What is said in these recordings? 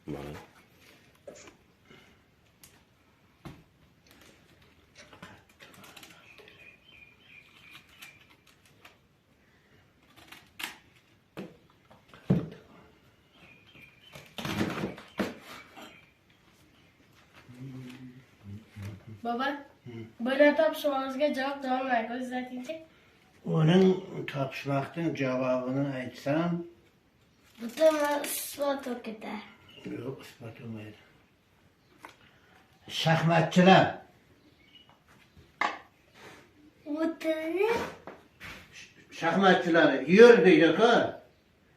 Mana. Baba, böyle topishmog'ingizga javob topolmaydi. O'zingiz aytingchi. Onun topishmoqning javobini aytsam, Butun isbot bo'lib ketar. Yo'q, isbot bo'lmaydi. Shaxmatchilar. Butuni Shaxmatchilar yur deydi-ku.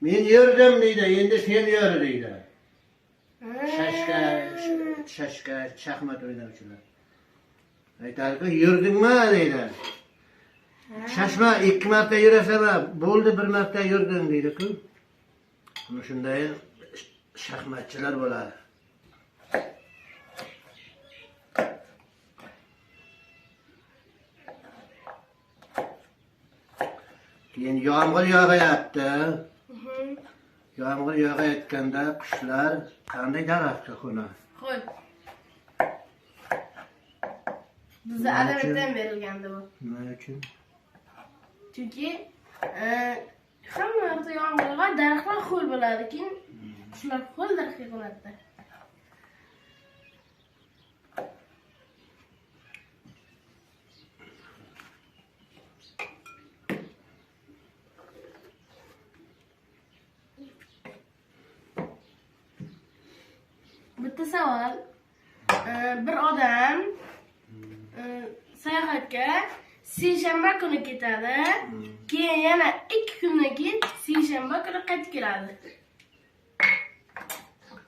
Men yurdim deydi, endi sen yur deydi. Shashka, shashka, shaxmat o'ynovchilar. Aytadi-ku, yurdingmi deydi. Shashma 2 marta yurasan, bo'ldi 1 marta yurding deydi-ku. Mana shunday shaxmatchilar bo'ladi. Keyin yomg'ir yog'ayapti. Yomg'ir yog'ayotganda qushlar qanday daraxtga qo'nadi? Ho'l. Bizda adabiyotdan berilgandi bu. Nima uchun? Chunki hamma yoqda yomg'ir yog'adi, daraxtlar ho'l bo'ladi, keyin qushlar ho'l daraxtga qo'nadi. Bitta savol. Bir odam sayohatga seshanba kuni ketadi, keyin yana 2 kundan keyin seshanba kuni qaytib keladi.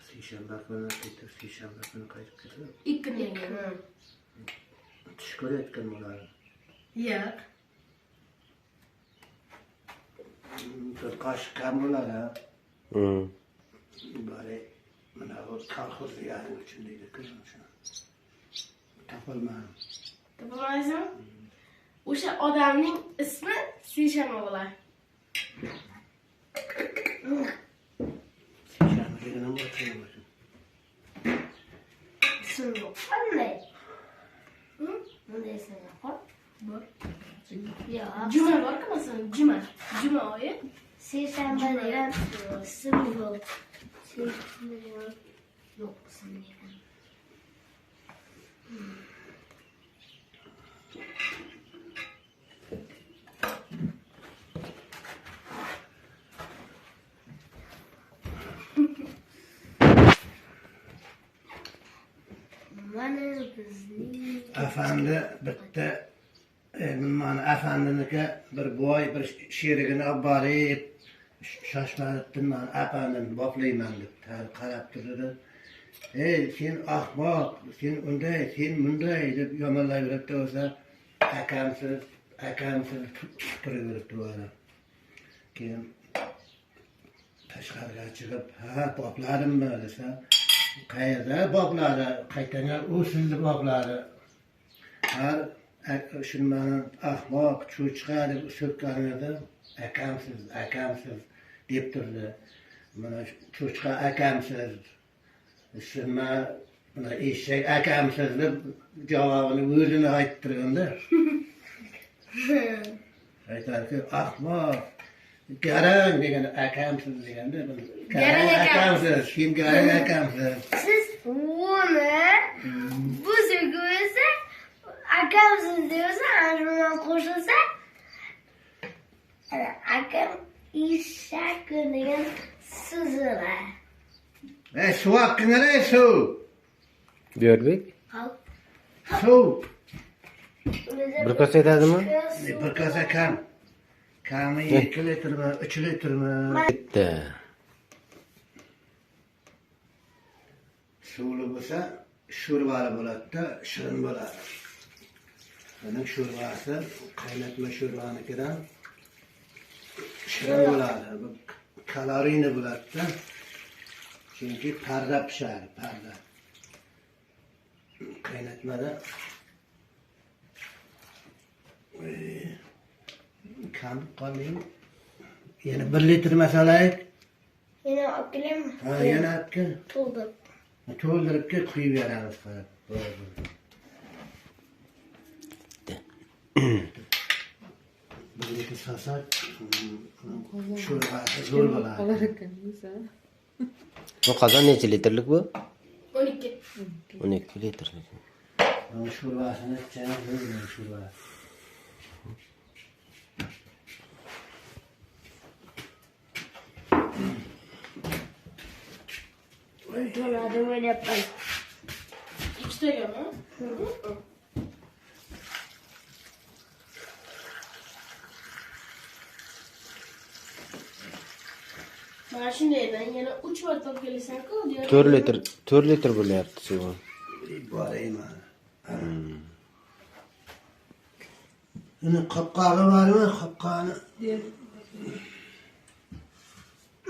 Seshanba kuni ketib, seshanba kuni qaytib keladi. 2 kundan keyin. Tush ko'rayotgan bo'ladi. Yo'q. Bir qoshiq kam bo'ladi. Bari mana bu kolxoz degani uchun deydi-ku. Topolmadim. Topolmaysizmi? O'sha odamning ismi seshanba bo'ladi. Seshanba deganim bor. Ismi yo'q. Qanday? Bunday ismi yo'q. Bor. Yo'q. Juma bor-ku, masalan, juma. Juma oyi. Seshanba degan ism yo'q. Seshanba degan yo'q ism degan. Mana bizning Afandi bitta mana afandiniki bir boy bir sherigini olib borib shoshmabdi, man afandim boplayman deb qarab turdi. Ey sen ahmoq, sen unday, sen bunday deb yomonlayveribdi o'zi. Akamsiz, akamsiz turaveribdi u odam. Keyin tashqariga chiqib, ha bopladimmi desa, qayerda bopladi, qaytanga u sizni bopladi. Har shuni mani ahmoq, cho'chqa deb so'kkanida akamsiz, akamsiz deb turdi. Mana cho'chqa akamsiz, shuni mana eshak akamsiz deb javobini o'zini aytib turganda. Aytadiki, ahmoq, garang degan akamsiz deganda, garang akamsiz, sen garang akamsiz. Siz uni bu so'ksa akamsiz desa, ana shundan qo'shilsa, akam eshak degan so'zi bor. Suv haqqinglar, suv. Diyorbek? Suv. Bir kosa yetadimi? Bir kosa kam. Kami 2 litrmi, 3 litrmi? Bitta. Suvli bo'lsa, sho'rvali bo'ladi-da, shirin bo'ladi. Buning sho'rvasi qaynatma sho'rvanikidan shirin bo'ladi. Bu kaloriyli bo'ladi-da. Chunki parda pishadi, parda. Qaynatmada kam qolding. Yana 1 litr masalaylik. Yana olib kelaymi? Ha, yana olib kel. To'ldirib. To'ldirib kel, quyib beramiz qarab. Bir litr solsak, sho'rvasi zo'r bo'ladi. Qolar ekanmiz, ha? Bu qozon necha litrlik bu? 12. 12 litrlik. Mana sho'rvasini ichamiz, zo'r sho'rva. To'ladi o'ylayapman. Ikkitagami? Mana shundaydan yana 3 marta olib kelasan-ku. 4 litr, 4 litr bo'lyapti suvi. Boray mana. Uni qopqog'i bormi? Qopqog'ini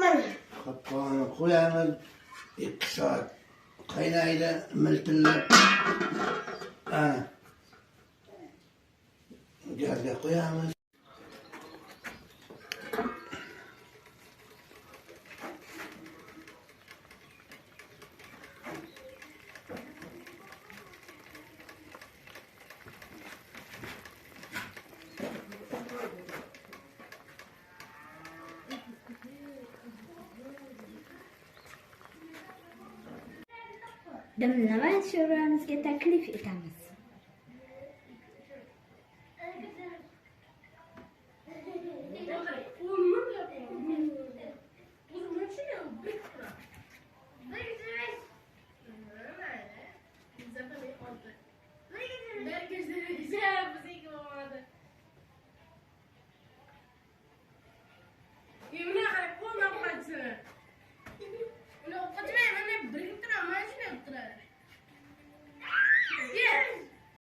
Mana. qopqog'ini qo'yamiz. 2 soat qaynaydi, miltillab. Ana. Gazga qo'yamiz. Dimlama sho'rvamizga taklif etamiz.